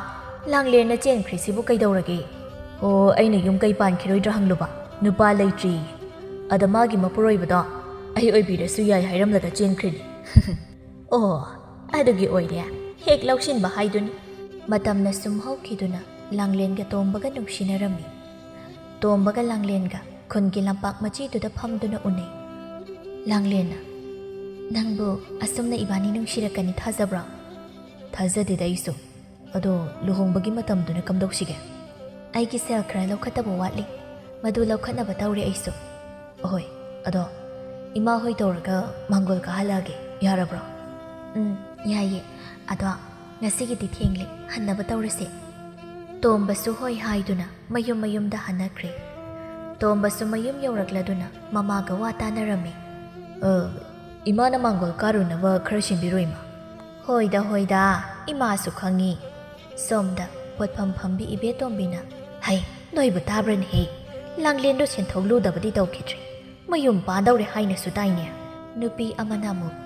ꯂꯥꯡꯂꯦꯟꯅ ꯆꯦꯟꯈ꯭ꯔꯤꯁꯤꯕꯨ ꯀꯩꯗꯧꯔꯒꯦ?" "ꯑꯣ, ꯑꯩꯅ ꯌꯨꯝ ꯀꯩ ꯄꯥꯟꯈꯤꯔꯣꯏꯗ꯭ꯔꯥ ꯍꯪꯂꯨꯕ, ꯅꯨꯄꯥ ꯂꯩꯇ꯭ꯔꯤ꯫ ꯑꯗ ꯃꯥꯒꯤ ꯃꯄꯨꯔꯣꯏꯕꯗꯣ ꯑꯩ ꯑꯣꯏꯕꯤꯔꯁꯨ ꯌꯥꯏ ꯍꯥꯏꯔꯝꯂꯒ ꯆꯦꯟꯈ꯭ꯔꯤꯅꯤ꯫" "ꯑꯣ, ꯑꯗꯨꯒꯤ ꯑꯣꯏꯔꯦ, ꯍꯦꯛ ꯂꯧꯁꯤꯟꯕ ꯍꯥꯏꯗꯨꯅꯤ꯫" ꯃꯇꯝꯅ ꯁꯨꯝ ꯍꯧꯈꯤꯗꯨꯅ ꯂꯥꯡꯂꯦꯟꯒ ꯇꯣꯝꯕꯒ ꯅꯨꯡꯁꯤꯅꯔꯝꯃꯤ꯫ ꯇꯣꯝꯕꯒ ꯂꯥꯡꯂꯦꯟꯒ ꯈꯨꯟꯒꯤ ꯂꯝꯄꯥꯛ ꯃꯆꯤꯗꯨꯗ ꯐꯝꯗꯨꯅ ꯎꯅꯩ꯫ ꯂꯥꯡꯂꯦꯟꯅ, "ꯅꯪꯕꯨ ꯑꯁꯨꯝꯅ ꯏꯕꯥꯅꯤ ꯅꯨꯡꯁꯤꯔꯛꯀꯅꯤ ꯊꯥꯖꯕ꯭ꯔꯣ?" "ꯊꯥꯖꯗꯦꯗ ꯑꯩꯁꯨ꯫ ꯑꯗꯣ ꯂꯨꯍꯣꯡꯕꯒꯤ ꯃꯇꯝꯗꯨꯅ ꯀꯝꯗꯧꯁꯤꯒꯦ?" "ꯑꯩꯒꯤ ꯁꯦꯜ ꯈꯔ ꯂꯧꯈꯠꯇꯕ ꯋꯥꯠꯂꯤ, ꯃꯗꯨ ꯂꯧꯈꯠꯅꯕ ꯇꯧꯔꯦ ꯑꯩꯁꯨ꯫" "ꯑꯍꯣꯏ, ꯑꯗꯣ ꯏꯃꯥ ꯍꯣꯏ ꯇꯧꯔꯒ ꯃꯥꯡꯒꯣꯜ ꯀꯥꯍꯜꯂꯛꯑꯒꯦ, ꯌꯥꯔꯕ꯭ꯔꯣ?" "ꯎꯝ, ꯌꯥꯏꯌꯦ꯫ ꯑꯗꯣ ꯉꯁꯤꯒꯤꯗꯤ ꯊꯦꯡꯂꯦ, ꯍꯟꯅꯕ ꯇꯧꯔꯁꯦ꯫" ꯇꯣꯝꯕꯁꯨ ꯍꯣꯏ ꯍꯥꯏꯗꯨꯅ ꯃꯌꯨꯝ ꯃꯌꯨꯝꯗ ꯍꯟꯅꯈ꯭ꯔꯦ꯫ ꯇꯣꯝꯕꯁꯨ ꯃꯌꯨꯝ ꯌꯧꯔꯛꯂꯗꯨꯅ ꯃꯃꯥꯒ ꯋꯥ ꯇꯥꯅꯔꯝꯃꯤ꯫ "ꯑ, ꯏꯃꯥꯅ ꯃꯥꯡꯒꯣꯜ ꯀꯥꯔꯨꯅꯕ ꯈꯔ ꯁꯤꯟꯕꯤꯔꯣ, ꯏꯃꯥ?" "ꯍꯣꯏꯗ, ꯍꯣꯏꯗ, ꯏꯃꯥꯁꯨ ꯈꯪꯉꯤ꯫ ꯁꯣꯝꯗ ꯄꯣꯠꯐꯝ ꯐꯝꯕꯤ ꯏꯕꯦꯇꯣꯝꯕꯤꯅ, "ꯍꯩ, ꯅꯣꯏꯕꯨ ꯇꯥꯕ꯭ꯔꯅꯦꯍꯦ? ꯂꯥꯡꯂꯦꯟꯗꯣ ꯁꯦꯟꯊꯣꯛ ꯂꯨꯗꯕꯗꯤ ꯇꯧꯈꯤꯗ꯭ꯔꯦ꯫ ꯃꯌꯨꯝ ꯄꯥꯟꯗꯧꯔꯦ ꯍꯥꯏꯅꯁꯨ ꯇꯥꯏꯅꯦ?" ꯅꯨꯄꯤ ꯑꯃꯅ ꯑꯃꯨꯛ,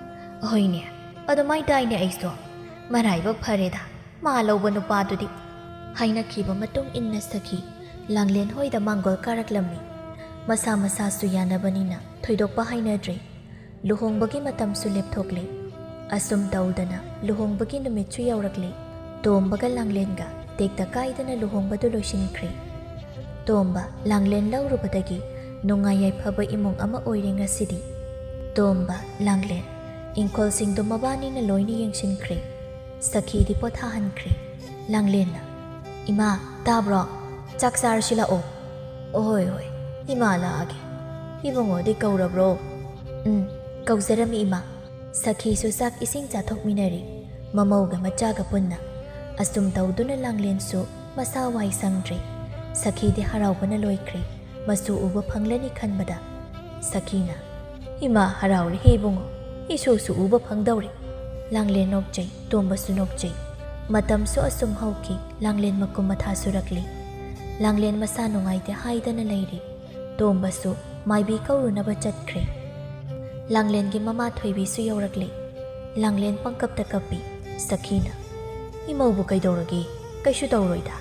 "ꯍꯣꯏꯅꯦ, ꯑꯗꯨꯃꯥꯏ ꯇꯥꯏꯅꯦ ꯑꯩꯁꯨ꯫ ꯃꯔꯥꯏꯕꯛ ꯐꯔꯦꯗ, ꯃꯥ ꯂꯧꯕ ꯅꯨꯄꯥꯗꯨꯗꯤ" ꯍꯥꯏꯅꯈꯤꯕ ꯃꯇꯨꯡ ꯏꯟꯅ ꯁꯈꯤ ꯂꯥꯡꯂꯦꯟ ꯍꯣꯏꯗ ꯃꯥꯡꯒꯣꯜ ꯀꯥꯔꯛꯂꯝꯃꯤ꯫ ꯃꯁꯥ ꯃꯁꯥꯁꯨ ꯌꯥꯅꯕꯅꯤꯅ ꯊꯣꯏꯗꯣꯛꯄ ꯍꯥꯏꯅꯗ꯭ꯔꯦ꯫ ꯂꯨꯍꯣꯡꯕꯒꯤ ꯃꯇꯝꯁꯨ ꯂꯦꯞꯊꯣꯛꯂꯦ꯫ ꯑꯁꯨꯝ ꯇꯧꯗꯅ ꯂꯨꯍꯣꯡꯕꯒꯤ ꯅꯨꯃꯤꯠꯁꯨ ꯌꯧꯔꯛꯂꯦ꯫ ꯇꯣꯝꯕꯒ ꯂꯥꯡꯂꯦꯟꯒ ꯇꯦꯛꯇ ꯀꯥꯏꯗꯅ ꯂꯨꯍꯣꯡꯕꯗꯨ ꯂꯣꯏꯁꯤꯟꯈ꯭ꯔꯦ꯫ ꯇꯣꯝꯕ ꯂꯥꯡꯂꯦꯟ ꯂꯧꯔꯨꯕꯗꯒꯤ ꯅꯨꯡꯉꯥꯏ ꯌꯥꯏꯐꯕ ꯏꯃꯨꯡ ꯑꯃ ꯑꯣꯏꯔꯦ ꯉꯁꯤꯗꯤ꯫ ꯇꯣꯝꯕ, ꯂꯥꯡꯂꯦꯟ, ꯏꯪꯈꯣꯜꯁꯤꯡꯗꯨ ꯃꯕꯥꯅꯤꯅ ꯂꯣꯏꯅ ꯌꯦꯡꯁꯤꯟꯈ꯭ꯔꯦ꯫ ꯁꯈꯤꯗꯤ ꯄꯣꯊꯥꯍꯟꯈ꯭ꯔꯦ꯫ ꯂꯥꯡꯂꯦꯟꯅ, "ꯏꯃꯥ, ꯇꯥꯕ꯭ꯔꯣ? ꯆꯥꯛ ꯆꯥꯔꯁꯤ ꯂꯥꯛꯑꯣ꯫" "ꯍꯣꯏ, ꯍꯣꯏ, ꯏꯃꯥ ꯂꯥꯛꯑꯒꯦ꯫ ꯏꯕꯨꯡꯉꯣꯗꯤ ꯀꯧꯔꯕ꯭ꯔꯣ?" "ꯎꯝ, ꯀꯧꯖꯔꯝꯃꯤ, ꯏꯃꯥ꯫" ꯁꯈꯤꯁꯨ ꯆꯥꯛ ꯏꯁꯤꯡ ꯆꯥꯊꯣꯛꯃꯤꯟꯅꯔꯤ, ꯃꯃꯧꯒ ꯃꯆꯥꯒ ꯄꯨꯟꯅ꯫ ꯑꯁꯨꯝ ꯇꯧꯗꯨꯅ ꯂꯥꯡꯂꯦꯟꯁꯨ ꯃꯁꯥ ꯋꯥꯏ ꯁꯪꯗ꯭ꯔꯦ꯫ ꯁꯈꯤꯗꯤ ꯍꯔꯥꯎꯕꯅ ꯂꯣꯏꯈ꯭ꯔꯦ꯫ ꯃꯆꯨ ꯎꯕ ꯐꯪꯂꯅꯤ ꯈꯟꯕꯗ꯫ ꯁꯈꯤꯅ, "ꯏꯃꯥ ꯍꯔꯥꯎꯔꯦꯍꯦ ꯏꯕꯨꯡꯉꯣ, ꯏꯁꯨꯁꯨ ꯎꯕ ꯐꯪꯗꯧꯔꯦ꯫" ꯂꯥꯡꯂꯦꯟ ꯅꯣꯛꯆꯩ, ꯇꯣꯝꯕꯁꯨ ꯅꯣꯛꯆꯩ꯫ ꯃꯇꯝꯁꯨ ꯑꯁꯨꯝ ꯍꯧꯈꯤ, ꯂꯥꯡꯂꯦꯟ ꯃꯀꯨꯝ ꯃꯊꯥ ꯁꯨꯔꯛꯂꯤ꯫ ꯂꯥꯡꯂꯦꯟ ꯃꯁꯥ ꯅꯨꯡꯉꯥꯏꯇꯦ ꯍꯥꯏꯗꯅ ꯂꯩꯔꯤ꯫ ꯇꯣꯝꯕꯁꯨ ꯃꯥꯏꯕꯤ ꯀꯧꯔꯨꯅꯕ ꯆꯠꯈ꯭ꯔꯦ꯫ ꯂꯥꯡꯂꯦꯟꯒꯤ ꯃꯃꯥ ꯊꯣꯏꯕꯤꯁꯨ ꯌꯧꯔꯛꯂꯦ꯫ ꯂꯥꯡꯂꯦꯟ ꯄꯪꯀꯞꯇ ꯀꯞꯄꯤ꯫ ꯁꯈꯤꯅ, "ꯏꯃꯧꯕꯨ ꯀꯩꯗꯧꯔꯒꯦ? ꯀꯩꯁꯨ ꯇꯧꯔꯣꯏꯗ꯫"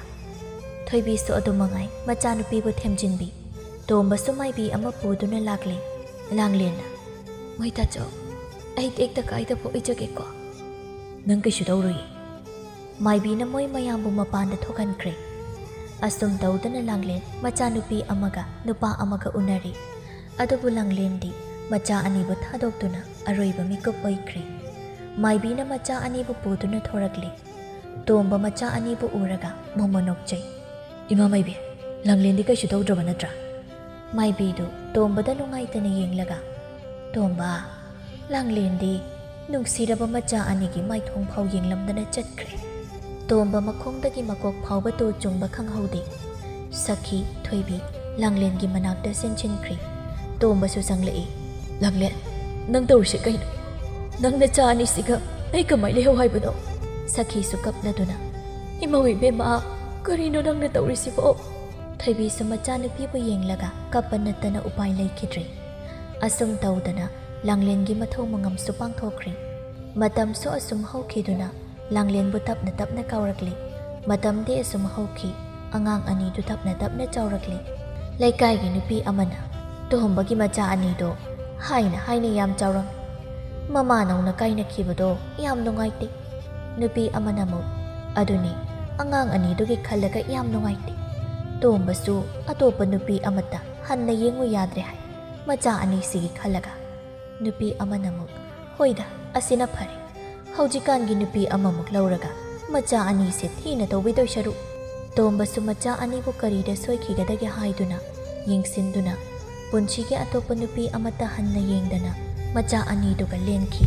ꯊꯣꯏꯕꯤꯁꯨ ꯑꯗꯨ ꯃꯉꯥꯏ, ꯃꯆꯥꯅꯨꯄꯤꯕꯨ ꯊꯦꯝꯖꯤꯟꯕꯤ꯫ ꯇꯣꯝꯕꯁꯨ ꯃꯥꯏꯕꯤ ꯑꯃ ꯄꯨꯗꯨꯅ ꯂꯥꯛꯂꯦ꯫ ꯂꯥꯡꯂꯦꯟꯅ, "ꯃꯣꯏ ꯇꯥꯆꯧ, ꯑꯩ ꯇꯦꯛꯇ ꯀꯥꯏꯗ ꯄꯣꯛꯏꯖꯒꯦꯀꯣ꯫" "ꯅꯪ ꯀꯩꯁꯨ ꯇꯧꯔꯣꯏꯌꯦ꯫" ꯃꯥꯏꯕꯤꯅ ꯃꯣꯏ ꯃꯌꯥꯝꯕꯨ ꯃꯄꯥꯟꯗ ꯊꯣꯛꯍꯟꯈ꯭ꯔꯦ꯫ ꯑꯁꯨꯝ ꯇꯧꯗꯅ ꯂꯥꯡꯂꯦꯟ ꯃꯆꯥꯅꯨꯄꯤ ꯑꯃꯒ ꯅꯨꯄꯥ ꯑꯃꯒ ꯎꯅꯔꯦ꯫ ꯑꯗꯨꯕꯨ ꯂꯥꯡꯂꯦꯟꯗꯤ ꯃꯆꯥ ꯑꯅꯤꯕꯨ ꯊꯥꯗꯣꯛꯇꯨꯅ ꯑꯔꯣꯏꯕ ꯃꯤꯀꯨꯞ ꯑꯣꯏꯈ꯭ꯔꯦ꯫ ꯃꯥꯏꯕꯤꯅ ꯃꯆꯥ ꯑꯅꯤꯕꯨ ꯄꯨꯗꯨꯅ ꯊꯣꯔꯛꯂꯦ꯫ ꯇꯣꯝꯕ ꯃꯆꯥ ꯑꯅꯤꯕꯨ ꯎꯔꯒ ꯃꯣꯃꯣ ꯅꯣꯛꯆꯩ꯫ "ꯏꯃꯥ ꯃꯥꯏꯕꯤ, ꯂꯥꯡꯂꯦꯟꯗꯤ ꯀꯩꯁꯨ ꯇꯧꯗ꯭ꯔꯕ ꯅꯠꯇ꯭ꯔꯥ?" ꯃꯥꯏꯕꯤꯗꯨ ꯇꯣꯝꯕꯗ ꯅꯨꯡꯉꯥꯏꯇꯅ ꯌꯦꯡꯂꯒ, "ꯇꯣꯝꯕ, ꯂꯥꯡꯂꯦꯟꯗꯤ ꯅꯨꯡꯁꯤꯔꯕ ꯃꯆꯥ ꯑꯅꯤꯒꯤ ꯃꯥꯏꯊꯣꯡ ꯐꯥꯎ ꯌꯦꯡꯂꯝꯗꯅ ꯆꯠꯈ꯭ꯔꯦ꯫" ꯇꯣꯝꯕ ꯃꯈꯣꯡꯗꯒꯤ ꯃꯀꯣꯛ ꯐꯥꯎꯕ ꯇꯨ ꯆꯨꯡꯕ ꯈꯪꯍꯧꯗꯦ꯫ ꯁꯈꯤ, ꯊꯣꯏꯕꯤ, ꯂꯥꯡꯂꯦꯟꯒꯤ ꯃꯅꯥꯛꯇ ꯆꯦꯟꯁꯤꯟꯈ꯭ꯔꯤ꯫ ꯇꯣꯝꯕꯁꯨ ꯆꯪꯂꯛꯏ꯫ "ꯂꯥꯡꯂꯦꯟ, ꯅꯪ ꯇꯧꯔꯤꯁꯦ ꯀꯩꯅꯣ? ꯅꯪ ꯅꯆꯥ ꯑꯅꯤꯁꯤꯒ ꯑꯩ ꯀꯃꯥꯏ ꯂꯩꯍꯧ ꯍꯥꯏꯕꯅꯣ?" ꯁꯈꯤꯁꯨ ꯀꯞꯂꯗꯨꯅ, "ꯏꯃꯧ ꯏꯕꯦꯝꯃ, ꯀꯔꯤꯅꯣ ꯅꯪꯅ ꯇꯧꯔꯤꯁꯤꯕꯣ?" ꯊꯣꯏꯕꯤꯁꯨ ꯃꯆꯥꯅꯨꯄꯤꯕꯨ ꯌꯦꯡꯂꯒ ꯀꯞꯄ ꯅꯠꯇꯅ ꯎꯄꯥꯏ ꯂꯩꯈꯤꯗ꯭ꯔꯦ꯫ ꯑꯁꯨꯝ ꯇꯧꯗꯅ ꯂꯥꯡꯂꯦꯟꯒꯤ ꯃꯊꯧ ꯃꯉꯝꯁꯨ ꯄꯥꯡꯊꯣꯛꯈ꯭ꯔꯦ꯫ ꯃꯇꯝꯁꯨ ꯑꯁꯨꯝ ꯍꯧꯈꯤꯗꯨꯅ ꯂꯥꯡꯂꯦꯟꯕꯨ ꯇꯞꯅ ꯇꯞꯅ ꯀꯥꯎꯔꯛꯂꯤ꯫ ꯃꯇꯝꯗꯤ ꯑꯁꯨꯝ ꯍꯧꯈꯤ꯫ ꯑꯉꯥꯡ ꯑꯅꯤꯗꯨ ꯇꯞꯅ ꯇꯞꯅ ꯆꯥꯎꯔꯛꯂꯤ꯫ ꯂꯩꯀꯥꯏꯒꯤ ꯅꯨꯄꯤ ꯑꯃꯅ, "ꯇꯣꯝꯕꯒꯤ ꯃꯆꯥ ꯑꯅꯤꯗꯣ ꯍꯥꯏꯅ ꯍꯥꯏꯅ ꯌꯥꯝ ꯆꯥꯎꯔꯝꯃꯤ꯫ ꯃꯃꯥ ꯅꯧꯅ ꯀꯥꯏꯅꯈꯤꯕꯗꯣ ꯌꯥꯝ ꯅꯨꯡꯉꯥꯏꯇꯦ"꯫ ꯅꯨꯄꯤ ꯑꯃꯅ ꯑꯃꯨꯛ, "ꯑꯗꯨꯅꯤ, ꯑꯉꯥꯡ ꯑꯅꯤꯗꯨꯒꯤ ꯈꯜꯂꯒ ꯌꯥꯝ ꯅꯨꯡꯉꯥꯏꯇꯦ꯫ ꯇꯣꯝꯕꯁꯨ ꯑꯇꯣꯞꯄ ꯅꯨꯄꯤ ꯑꯃꯠꯇ ꯍꯟꯅ ꯌꯦꯡꯉꯨ ꯌꯥꯗ꯭ꯔꯦ ꯍꯥꯏ, ꯃꯆꯥ ꯑꯅꯤꯁꯤꯒꯤ ꯈꯜꯂꯒ"꯫ ꯅꯨꯄꯤ ꯑꯃꯅ ꯑꯃꯨꯛ, "ꯍꯣꯏꯗ, ꯑꯁꯤꯅ ꯐꯔꯦ꯫ ꯍꯧꯖꯤꯛꯀꯥꯟꯒꯤ ꯅꯨꯄꯤ ꯑꯃꯃꯨꯛ ꯂꯧꯔꯒ ꯃꯆꯥ ꯑꯅꯤꯁꯦ ꯊꯤꯅ ꯇꯧꯕꯤꯗꯣꯏ ꯁꯔꯨꯛ"꯫ ꯇꯣꯝꯕꯁꯨ ꯃꯆꯥ ꯑꯅꯤꯕꯨ ꯀꯔꯤꯗ ꯁꯣꯏꯈꯤꯒꯗꯒꯦ ꯍꯥꯏꯗꯨꯅ ꯌꯦꯡꯁꯤꯟꯗꯨꯅ ꯄꯨꯟꯁꯤꯒꯤ ꯑꯇꯣꯞꯄ ꯅꯨꯄꯤ ꯑꯃꯠꯇ ꯍꯟꯅ ꯌꯦꯡꯗꯅ ꯃꯆꯥ ꯑꯅꯤꯗꯨꯒ ꯂꯦꯟꯈꯤ꯫